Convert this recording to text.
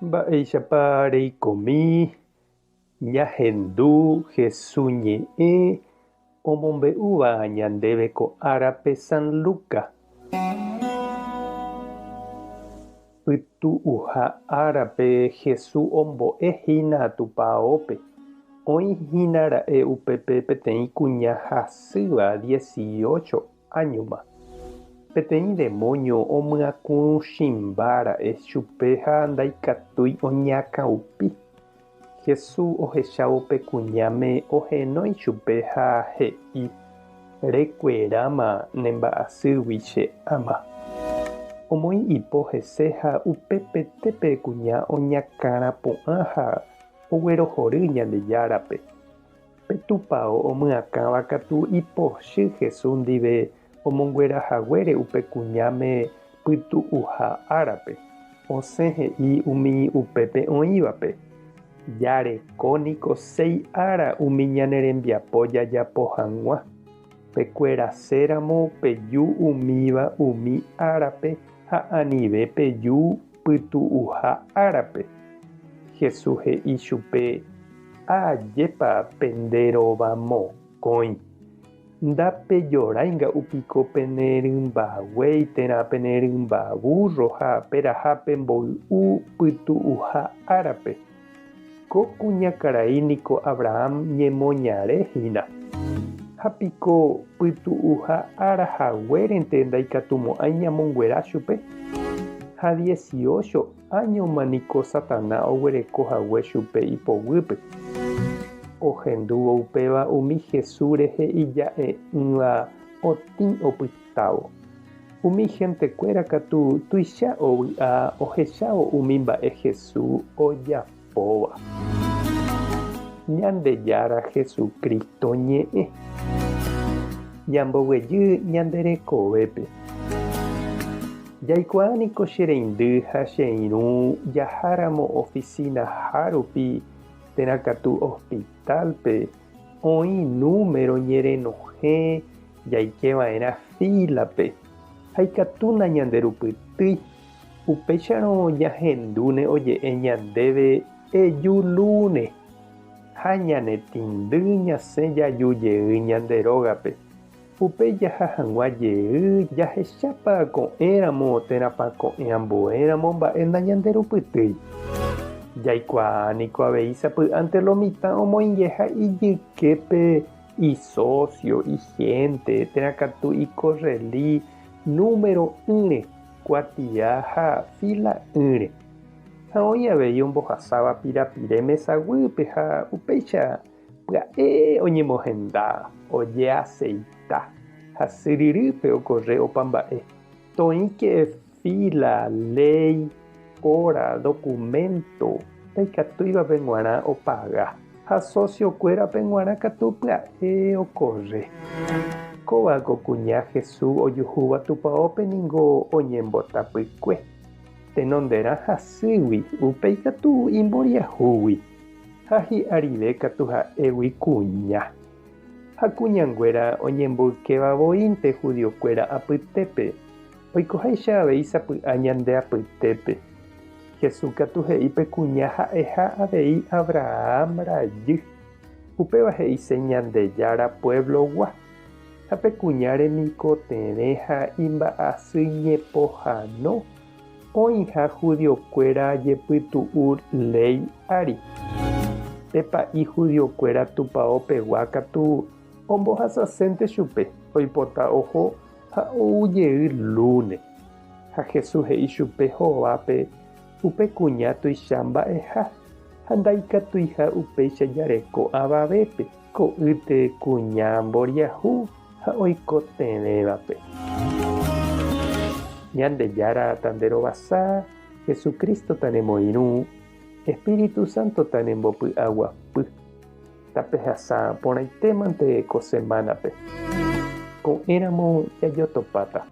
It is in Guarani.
Mba'éichapa reikomi ñahendu Hesu ñe'ẽ omombe'úva ñandéve ko árape San Luca. Pytu'uha árape Hesu ombo'e hína tupaópe. Oĩ hína ra'e upépe peteĩ kuña hasýva dieciocho áñoma. Peteĩ demóño omyakũchĩmba ra'e chupe ha ndaikatúi oñakãupi. Jesús ohechávo pe kuñáme ohenói chupe ha he'i, Rekueráma ne mba'asýgui che áma. Omoĩ ipo hese ha upepete pe kuña oñakãrapu'ã ha oguerohory Ñandejárape. Pe tupao omyakãva katu ipochy Jesús ndive omonguera haguére upe kuñáme pytu'uha árape, osẽ he'i umi upépe oĩvape, Jareko niko séi ára umi ñane rembiapo jajapo hag̃ua, pekueraséramo peju umíva umi árape ha anive peju pytu'uha árape. Jesús he'i chupe, Ajépa pende rova mokõi! Ndapejorái nga'u piko pene rymba guéi térã pene rymba vúrro ha peraha pemboy'u pytu'uha árape. Ko kuñakarai niko Abraham ñemoñare hína. Ha piko pytu'uha ára haguérente ndaikatumo'ãi ñamonguera chupe? Ha dieciocho áñoma niko Satana oguereko hague chupe ipoguýpe. Ohendúvo upéva umi Jesús rehe ija'e'ỹva otĩ opytávo. Umi hentekuéra katu tuicha ovy'a ohechávo umi mba'e Jesús ojapóva. Ñandejára Jesucristo ñe'ẽ. Ñamboguejy ñande rekovépe. Jaikuaa niko che reindy ha che irũ jaháramo oficina-ha rupi térã katu hospital-pe oĩ número ñerenohẽ jaikeva'erã fila-pe ha ikatu nañanderupytýi, upéicharõ ñahendúne oje'e ñandéve eju lúne ha ñanetĩndy ñasẽ jaju jey ñande rógape. Upéi jaha hag̃ua jey jahechápa ko'ẽramo térãpa ko'ẽ ambuéramo mba'e nañanderupytýi. Jaikuaa niko avei sapy'ánte lo mitã omoingeha ijyképe isósio, ihénte térã katu ikorreli número'ỹre, kuatia ha fila'ỹre. Ha oĩ avei ombohasáva pirapire mesaguýpe ha upéicha Pya'e oñemohenda, ojeaseita ha syryrýpe okorre opa mba'e. Toĩke fíla, léi, óra, dokuménto ndaikatúivape g̃uarã opaga ha socio-kuérape g̃uarã katu pya'e okorre. Kóva ko kuña Jesús ojuhúva tupaópe ningo oñembotapykue, tenonderã hasýgui, upéi katu imboriahúgui. Ha hi'arive katu ha'égui kuña. Ha kuñanguéra oñemboykéva voínte judiokuéra apytépe, oikoháicha avei sapy'a ñande apytépe. Jesús katu he'i pe kuña ha'eha avei Abraham rajy. Upéva he'ise Ñandejára pueblogua. Ha pe kuña remikotevẽ ha imba'asy ñepohano. Oĩha judiokuéra jepytu'u léi ári. Pe pa'i judiokuéra tupao pegua katu ombohasasénte chupe, oipota oho ha ou jey lúne. Ha Jesús he'i chupe hovápe upe kuña tuicha mba'eha ha ndaikatuiha upéicha jareko avavépe, ko'ýte kuña mboriahu ha oikotevẽvape. Ñandejára tanderovasa, Jesucristo tanemoirũ, Espíritu Santo tanembopy'aguapy. Tapehasa porãitémante ko semánape. Ko'ẽramo jajotopáta.